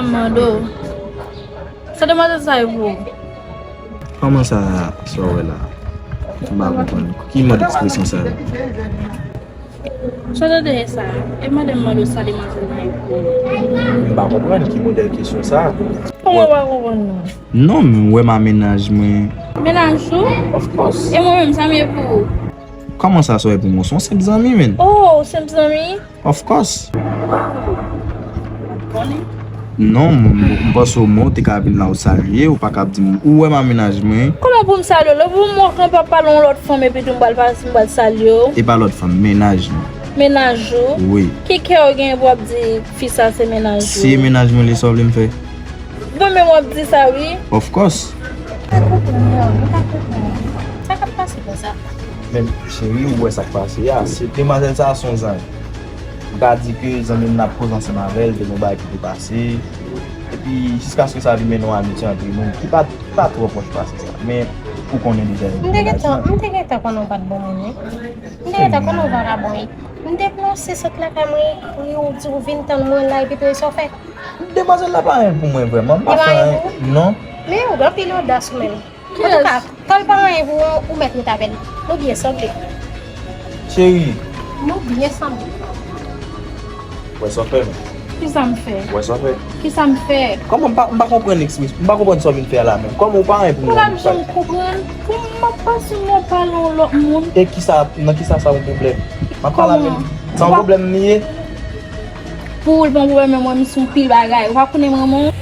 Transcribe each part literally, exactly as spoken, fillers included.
M mande w, sa demwazèl sa ye pou ou? Kòman sa, sa w wè la? M pa konprann. Ki mòd ekspresyon sa yo? Sa w tande sa? E mande m mande w sa demwazèl nan ye pou ou. M pa konprann ki modèl kesyon sa. Kòman w pa konprann non? Non, m wè m a mennaj mwen. Mennaj ou? Of course. E mwen menm, sa m ye pou ou? Kòman sa, sa w ye pou mwen? Se yon senp zanmi, menn. Oh, senp zanmi? Of course. Non, m, m panse w mwen, w te ka vin la, w salye, w pa ka ap di m, ou wè m a mennaj mwen. Kòman pou m salye w? Lè pou m wè w kanpe ap pale yon lòt fanm epi tou m pral pase, m pral salye w. E pa lòt fanm, mennaj mwen. Mennaj ou? Wi. Ki kè w gen pou w ap di fi sa se mennaj ou? Si e mennaj mwen li, sa w vle m fè? Bon, men w ap di sa, wi. Of course. Ou pa konprann, non, ou pa konprann. Sa k ap pase konsa? Men, cheri, ou wè sa k pase a. Se demwazèl sa a, se yon zanj. M ka di ke zanmi m nan ap koze ansanm avè l, te gen yon bagay ki te pase. Epi, jiskaske sa vin mennen yon amitye ant nou, ki pa, ki pa twò pwòch pase sa. Men, ou konnen deja. M te gentan, m te gentan konnen w pa t bon moun, wi. M te gentan konnen w vagabon, wi. M deplase sot lakay mwen, ekri w, di w vin tann mwen la, epi tou e sa w fè. Demwazèl la pa anyen pou mwen vrèman. M pa fè anyen, non. Men ou gen anpil odas ou menm. Antouka, tan l pa anyen pou ou, ou mèt met avè l. Nou byen sanble. Cheri. Nou byen sanble. Wè sa w fè menm. Kisa m fè? Wè sa w fè. Kisa m fè? Kòman m pa, m pa konprann ekspresyon, m pa konprann sa w vin fè a la menm. Kòman ou pa anyen pou mwen? Ou p ap janm konprann. Pou m ap pase m ap pale yon lòt moun. E kisa, nan kisa sa yon pwoblèm? M ap pale avè l. Sa yon pwoblèm li ye? Pou ou, l pa yon pwoblèm, men mwen, m sou pil bagay. Ou pa konnen m renmen w.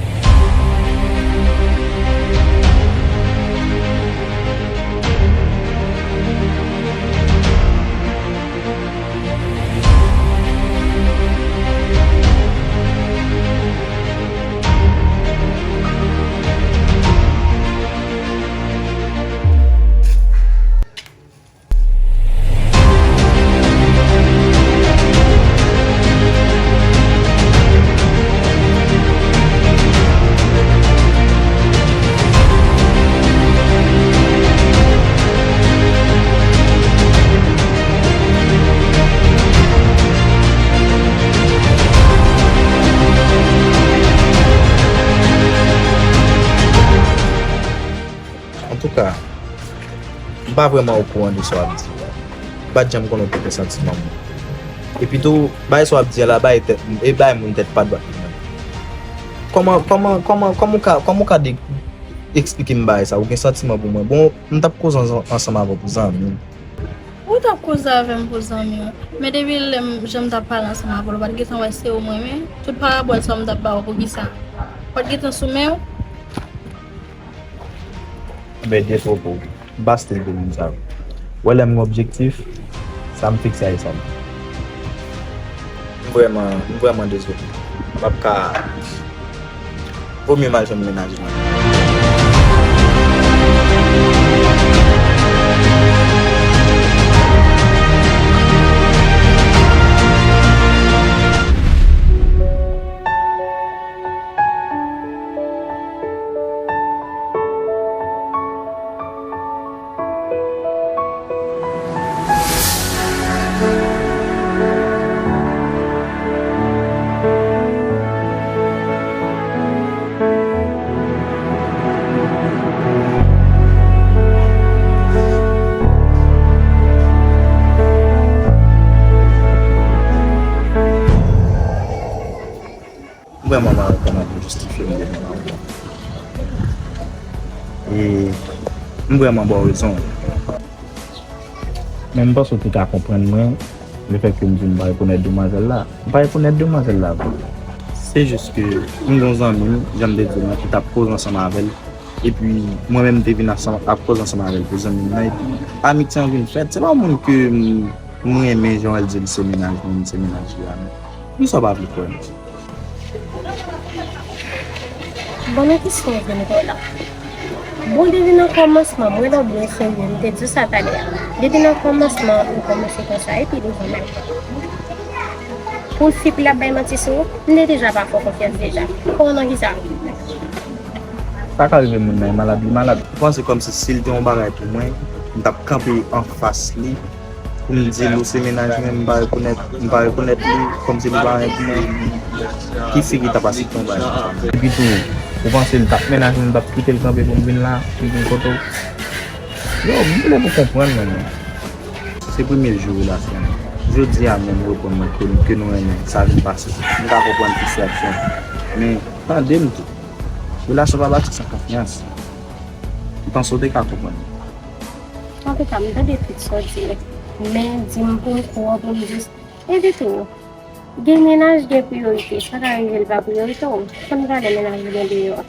Antouka, m pa vrèman okouran de sa w ap di a. M pa t janm konnen w te gen santiman pou mwen. Epi tou, bagay sa w ap di a la, bay tèt, e bay moun tèt pa dwat li menm. Kòman, kòman, kòman, kòman w ka, kòman w ka de-, eksplike m bagay sa? Ou gen santiman pou mwen? Bon, m t ap koze ansan-, ansanm avè w pou zanmi. Ou t ap koze avè m pou zanmi w. Men depi lè m, jan m t ap pale ansanm avè w, ou pa t gentan wè se ou m renmen? Tout parabòl sa yo m t ap ba w, poukisa? Ou pa t gentan sou men w? Enben, detwopo. M pa stil de moun sa yo. Ou wè lè m gen objektif, sa m fikse a e sa m fè. M vrèman, m vrèman dezole. M p ap ka, vo mye m al jwenn mennaj mwen. M vrèman pa wè kòman pou jistifye m devan ou. E m vrèman ba w rezon. Men m panse w te ka konprann mwen, lefètke m di w m pa rekonèt demwazèl la. M pa rekonèt demwazèl la vre. Se jis ke m gen yon zanmi m, jan m te di w lan, ki t ap koze ansanm avè l. Epi, mwen menm, m te vin ansanm, ap koze ansanm avè l pou zanmi m nan. Epi, amitye an vin fèt. Se pa yon moun ke m, m renmen, jan w wè l di l se mennaj mwen, se mennaj li a, men. Poukisa w pa vle kwè m? Bon, nan kisa w vin kwè la? Bon, depi nan kòmansman, mwen la w byen serye, m te di w sa talè a. Depi nan kòmansman, ou kòmanse konsa, epi devan mèt. Pou l fi pou l ap bay manti sou ou, m te deja pa fè w konfyans deja. Konnen nan kisa? Sa ka rive moun nan, e malad, li malad. Ou panse kòmsi si l te yon bagay pou mwen, m t ap kanpe anfas li, Pou m di l ou se mennaj mwen, m pa rekonèt, m pa rekonèt li, kòmsi li pa anyen pou mwen. Ki fi ki t ap asepte yon bagay konsa? Epi tou, ou panse l t ap mennaj mwen, m t ap kite l kanpe pou m vin la, pou m vin kote w? Yo, m vle pou konprann mwen menm. Se premye jou relasyon nou. Jodi a menm reponn mwen ke, ke nou renmen, sa vin pase. M ka konprann fristrasyon. Men, tande m tou. Relasyon pa bati san konfyans. M panse w te ka konprann. Antouka, m tande tout sa w di yo. Men, di m pou m kwè w, pou m jis. Epi tou, gen mennaj, gen priyorite. Sa ka rive l pa priyorite w. Konn valè mennaj ou gen deyò a.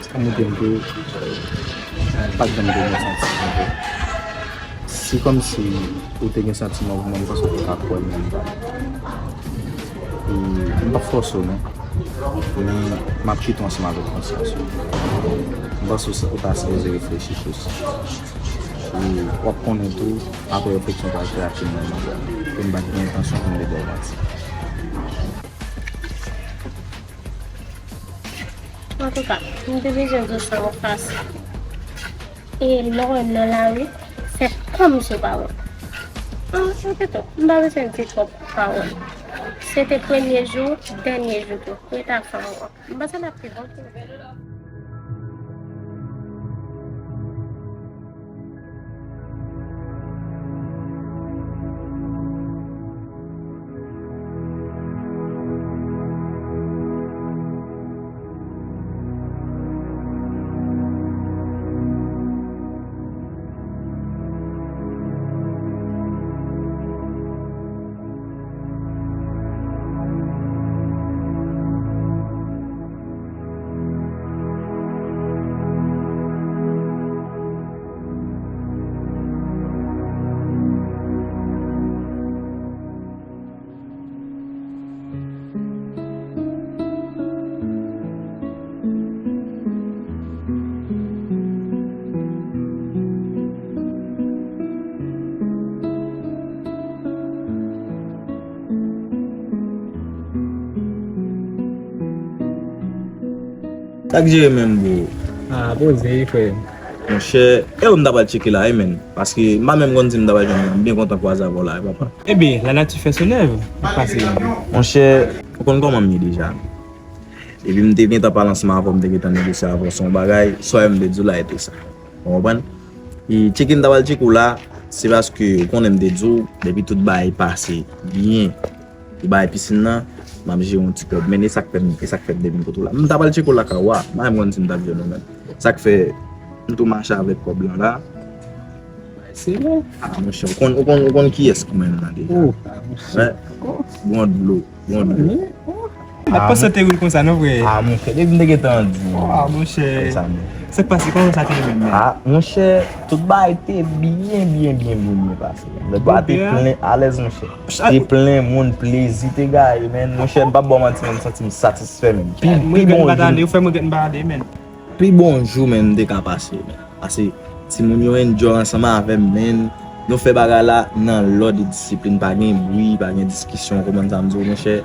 Sa montre m ke pa t janm te gen santiman pou. Si kòmsi ou te gen santiman pou mwen, m panse w te ka kwè m menm. E m p ap fòse w non. Men m ap kite w ansanm avèk konsyans ou. M panse w ta sipoze reflechi sou sa. E w ap konnen tou, apre refleksyon w pral fè ak moun nan, ke m pa t gen entansyon pou m te ba w manti. Antouka, m te bezwen di w sa anfas. E lè w wè m nan lari, fè kòmsi w pa wè m. An, epi tou, m pa bezwen di twòp pawòl. Se te premye jou, dènye jou tou. Rete ak fanm ou an. M panse n ap pi bon ke Sa k jere menm, bro? Ah, poze, wi, frè. Monchè, e ou m ta pral tcheke la, wi, menn. Paske m pa menm konn si m ta pral jwenn ou. M byen kontan kwaze avè w la, wi, papa. Ebyen, la nature fait son œuvre. Sa k pase? Monchè, ou konn kòman m ye deja. Epi m te gentan pale ansanm avè w, m te gentan negosye avè w sou yon bagay, sa m te di w la, e te sa. Ou konprann? E tcheke m ta pral tcheke w la, se paske ou konnen m te di w, depi tout bagay pase byen, pou bagay pisin nan, m ap jere yon ti kòb. Men e sa k fè m, e sa k fè m te vin kote w la. M ta pral tcheke w lakay ou a, m pa menm konn si m t ap jwenn ou menm. Sa k fè m tou mache avèk kòb lan la. Seyè. Ah, monchè, ou konn, ou konn, ou konn kiyès ki mwen nan deja. Oh, ah, monchè. Bon dlo, bon dlo. M pa t panse w te ri konsa non, frè. Ah, monchè, depi m te gentan di w. Ah, monchè. Sa k pase, kòman sa te ye menm? Ah, monchè, tout bagay te byen, byen, byen, byen, byen pase. Lè ba te plen alèz, monchè. Te plen moun, plezi te gaye, menn. Monchè, m p ap ba w manti, menn, m santi m satisfè, menn. Pi, pi bon jou. Ou fè m regrèt m pa ale, menn. Pi bon jou, menn, m te ka pase, menn. Paske timoun yo enjoy ansanm avè m, menn. Nou fè bagay la nan lòd e disiplin, pa gen bri, pa gen diskisyon, ou konprann sa m di w, monchè.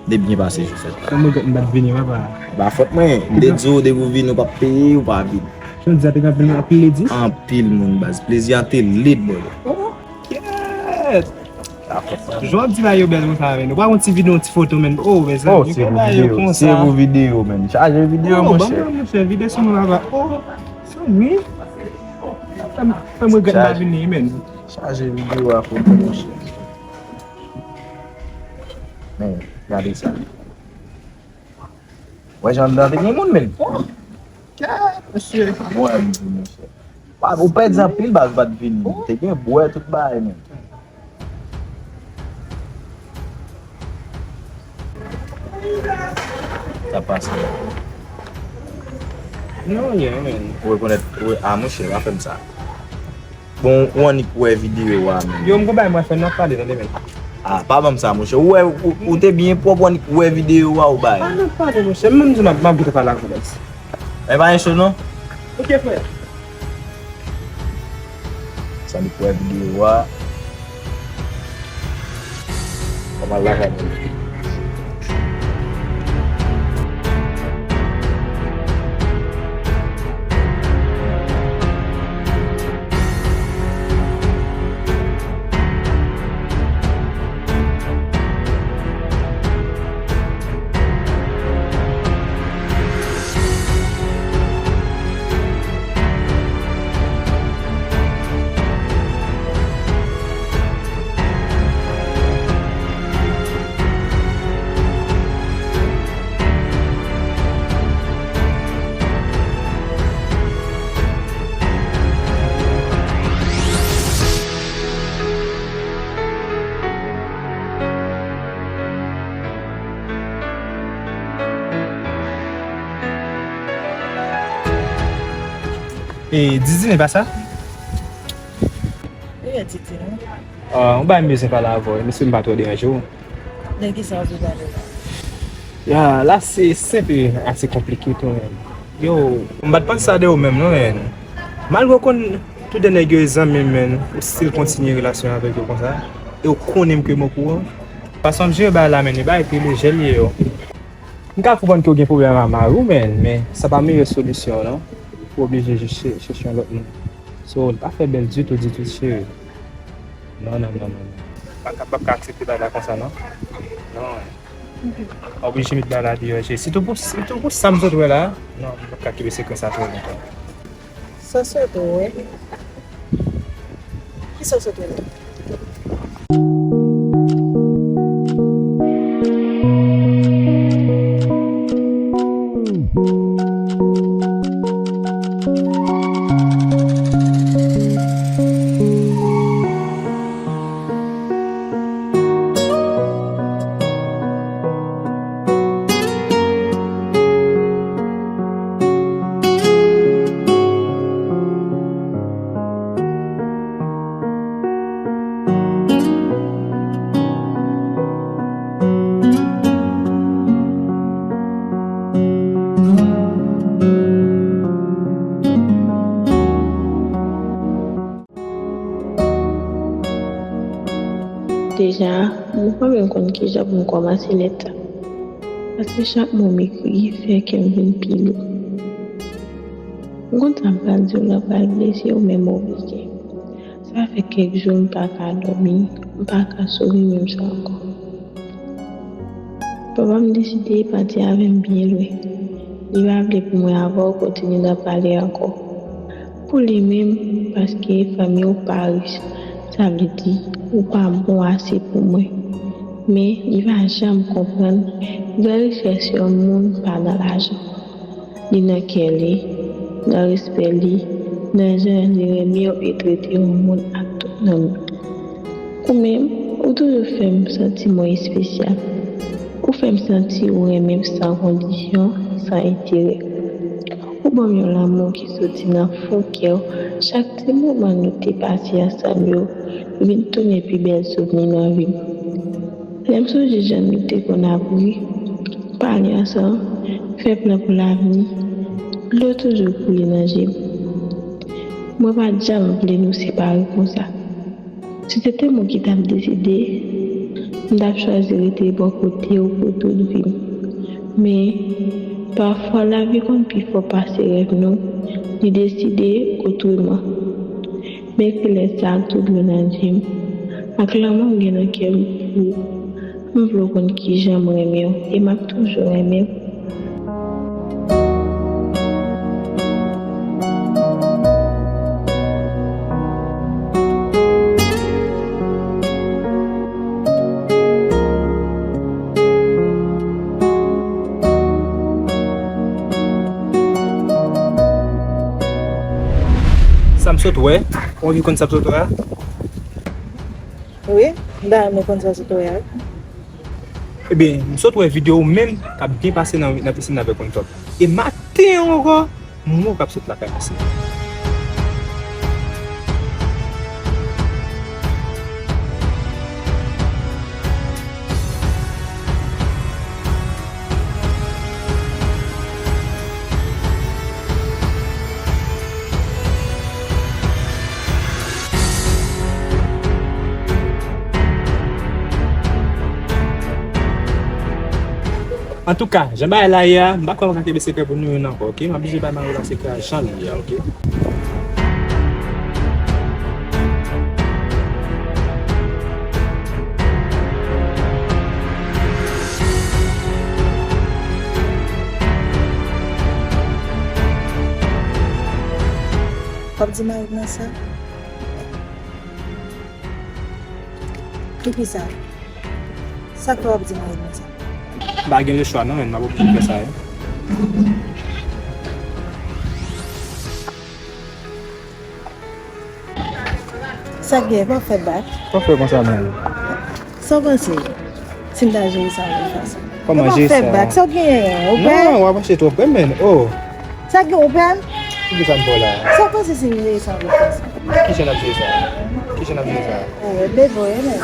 M te byen pase jou fèt la. Sa m regrèt m pa t vini, papa. Pa fòt mwen, m te di w depi w vini, ou p ap peye, ou pa vini. Jodi a te gen anpil, anpil ledi? Anpil moun, baz. Plezi an te led, brother. Oh, kèt! Jan w ap di bagay yo bèl konsa, menn. Ou pa yon ti videyo, yon ti foto, menn. Oh, mezanmi, se pou videyo, se pou videyo, menn. Chaje videyo, monchè. Oh, ban mwen, monchè, videyo sou mwen, papa. Oh, mezanmi. Fè m, fè m regrèt m pa vini, menn. Chaje videyo a foto, monchè. Men, gade sa. Wè jan anndan te gen moun, menn. Oh, kèt, mesye. Mwen, m di, monchè. Pa, ou pèdi anpil baz, ou pa t vini. Te gen bwè, tout bagay, menn. Sa pase. Non, yeah, menn. Ou rekonèt, ou, ah, monchè, pa fè m sa. Bon, ou annik wè videyo a, menn. Yo, m gon bagay mwen fè, n ap pale, tande, menn. Ah, pa ban m sa, monchè. Ou wè, ou, ou te byen pwòp, ou annik wè videyo a, ou bay. Ah, n ap pale, monchè. M menm di m ap, m ap gentan pale avè w, baz. Men pa gen cho, non? Ok, frè. Sa li pou wè videyo a. Kòman lakay mwen? E, Didine, pa sa? Wi, Didine. Ah, yon bagay m bezwen pale avè w, men si m pa twò deranje w. De kisa w vle pale la? Ya, la se senp e ase konplike tou, menm. Yo, m pa t panse sa de ou menm, non, menm. Malgre w konn tout de nèg yo e zanmi m, menm, ou still kontinye relasyon avèk yo konsa. E w konnen m ke m okouran. Fason m jere bagay la, menm, e bagay ki lejè l ye, yo. M ka konprann ke w gen pwoblèm ak mari w, menm, men sa pa meyè solisyon, non. Ou oblije jis chè-, chèche yon lòt moun. So, pa fè bèl ditou, ditou, cheri. Non, non, non, non, non. M pa ka, m p ap ka aksepte bagay la konsa, non. Non. Oblije met bagay la deyò, cheri. Sitou pou, sitou pou sa m sot wè la. Non, m p ap ka kenbe sekrè sa twò lontan. Sa w sot wè? Kisa w sot wè la? Deja, mwen pa menm konn kijan pou m kòmanse lèt sa. Paske chak mo m ekri fè kè m vin pi lou. M konn sa m pral di w la pral blese w, men m oblije. Sa fè kèk jou m pa ka dòmi, m pa ka souri menm jan ankò. Papa m deside pati avè m byen lwen. Li pa vle pou mwen avè w kontinye n ap pale ankò. Pou li menm, paske fanmi w pa rich, sa vle di ou pa bon ase pou mwen. Men, li pa janm konprann gran richès yon moun pa nan lajan. Li nan kè li, nan respè li, nan jan li renmen w e trete yon moun ak tout nanm li. Ou menm, ou toujou fè m santi mwen espesyal. Ou fè m santi ou renmen m san kondisyon, san enterè. Ou ban m yon lanmou ki soti nan fon kè w. Chak ti moman nou te pase ansanm yo vin tounen pi bèl souvni nan vi m. Lè m sonje jan nou te konn ap ri, pale ansanm, fè plan pou lavni, dlo toujou koule nan je m. Mwen pa t janm vle nou separe konsa. Si se te mwen ki t ap deside, m t ap chwazi rete bò kote w pou tout vi m. Men, pafwa, lavi konn pi fò pase rèv nou, li deside otreman. M ekri lèt sa ak tout dlo nan je m, ak lanmou m gen nan kè m pou ou. M vle w konn kijan m renmen w, e m ap toujou renmen w. Sa m sot wè, ou anvi konn sa m sot wè a? Wi, m ta renmen konn sa w sot wè a. Ebyen, m sot wè videyo w menm k ap byen pase nan, nan pisin avèk One Top. E maten an ankò, m wè w k ap sot lakay misye. Antouka, jan bagay la ye a, m pa kwè m ka kenbe sekrè pou nou youn ankò, oke? M oblije bay mari w la sekrè a jan l ye a, oke? W ap di mari m nan sa? Poukisa? Sa k fè w ap di mari m nan sa? M pa gen lechwa non, men m ap oblije fè sa wi. Sa k gen, pa fè bak. Pa fè konsa menm. Sa w panse? Si m ta jere sa menm fason. Kòman jere sa? Pa fè bak. Sa w genyen an? Ou pè? Non, w avanse twò prè menm. Oh. Sa k gen, ou pè? Ki sa m fè w la? Sa w panse se yon resan pou fè sa? Ki jan n ap jere sa? Ki jan n ap jere sa? Oh, bebe, wi, men.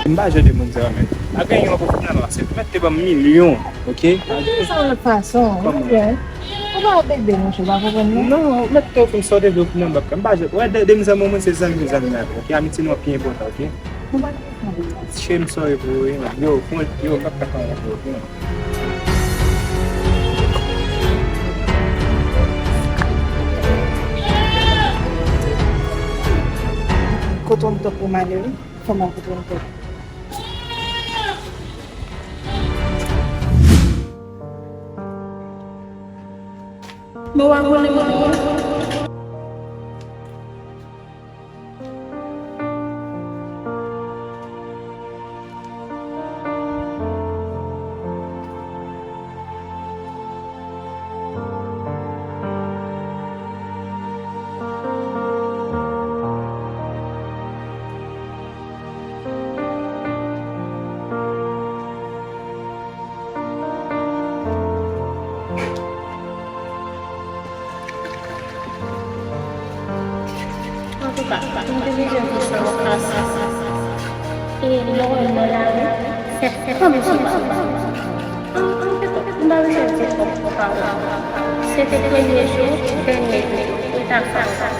M pa jan de moun sa yo, men. Pa gen yon pou founan non, se mèt te ban m milyon, oke? Ou di sa yon lòt fason, wi. Ou pa bebe, monchè, ou pa konprann non? Non, mèt te ofri sa w te vle ofri nan bab. M pa jan, wè, de, de m zanmi w, mwen se zanmi w, zanmi m avè w, oke? Amitye nou an pi enpòtan, oke? Shame, sorry pou ou, yo, fon, yo, m p ap ka fè anyen pou ou, yo. Kote w m t ap pou m ale, wi. Fò m al kote w m t ap. Bon, w a konnen mwen. Antouka, m te bezwen di sa w pase. E lè w wè m nan lari, fè kòmsi w pa wè m. An, an, pito, m pa bezwen di kòm ou pa wè m. Se te premye jou, dènye jou, ou ta fè sa.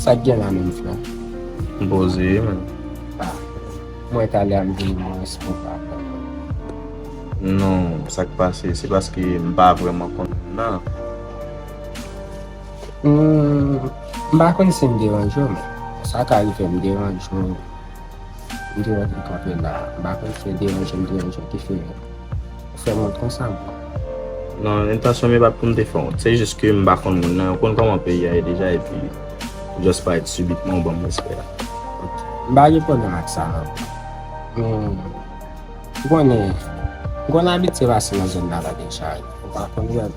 Sa k gen la menm, frè? M poze, man. Ah, mwen talè a m vin mwen responsab. Non, sa k pase, se paske m pa vrèman konn moun nan. Hmm, m pa konn si m deranje w, men sa ka rive m deranje w. M te wè li kanpe la. M pa konn si se deranje m deranje w ki fè, fè m wont konsa, bro. Non, entansyon m pa t pou m te fè wont. Se jis ke m pa konn moun nan. Ou konn kòman peyi a ye deja, epi ou just parèt sibitman, ou ban m respè a. Ok. M pa gen pwoblèm ak sa, non. Hmm. Ou konnen, m konn abitye pase nan zòn la la deja, ou pa konn wè m.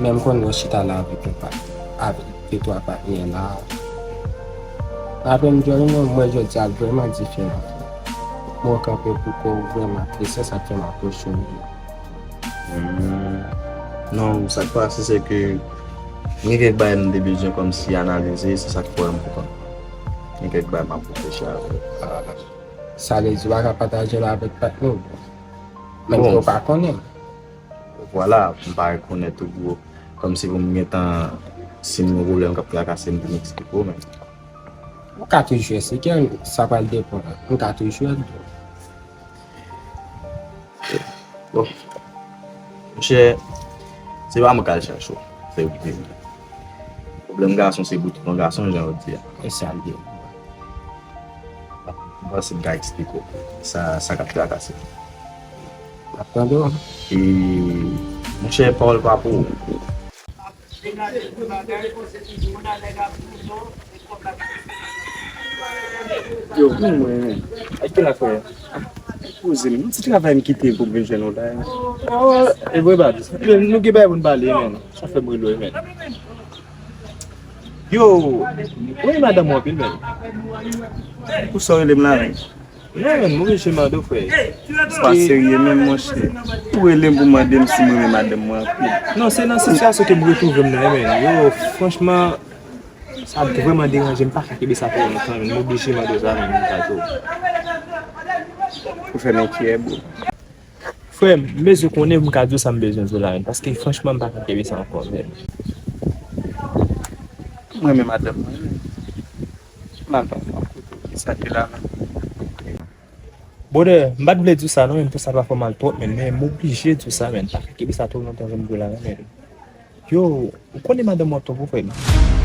Men m konn wè w chita la avèk yon pa-, avèk de twa patnè la. Apre m jwenn yon mwen jodi a vrèman diferan. Mwen kanpe pou kò w vrèman trese, sa k fè m apwoche w. Hmm. Non, sa k pase se ke gen kèk bagay m te bezwen kòmsi analize, se sa k fè m konprann. Gen kèk bagay m ap reflechi avè w. Ah. Sa vle di w pa ka pataje l avèk patnè w? Menm si w pa konnen. Vwala, m pa rekonèt ou, bro. Kòmsi pou m gentan, si m gen pwoblèm k ap trakase m, pou m eksplike w, men. Ou ka toujou eseye l, sa pral depann. Ou ka toujou eseye l. Bon. Monchè, se pa mwen k al chache w. Se ou ki te vini. Pwoblèm gason se pou tout yon gason, jan yo di a. E sa l ye. M panse m ka eksplike w sa, sa k ap trakase m. M ap tande w. E, monchè, pawòl pa pou ou. Yo, men mwen, men. Ak ki la, frè? Poze m. Yon ti travay m kite pou m vin jwenn ou la. Oh, e vre, bad. Nou gen bagay pou n pale, men. Sa fè m rele w, men. Yo, ou renmen madanm ou anpil, men. Pou sa w rele m la, men. Non, men, m oblije mande w, frè. Se pa serye menm, monchè. Ou rele m pou mande m si m renmen madanm mwen anpil. Non, se nan sitiyasyon ke m retwouve m nan, men. Yo, franchman, sa vrèman deranje m, m pa ka kenbe sa twò lontan, men. M oblije mande w sa, men, m ka di w. Ou fè m enkyè, bro. Frè m, m bezwen konnen pou m ka di w sa m bezwen di w la, men. Paske, franchman, m pa ka kenbe sa ankò, men. M renmen madanm mwen, men. M al pran kote w, ki sa ki la, men. Brother, m pa t vle di w sa non, men pou sa pa fè w mal twòp, men, men m oblije di w sa, men. Pa ka kenbe sa twò lontan, jan m di w la, men. Yo, ou konnen madanm w ap twòp, wi, frè m.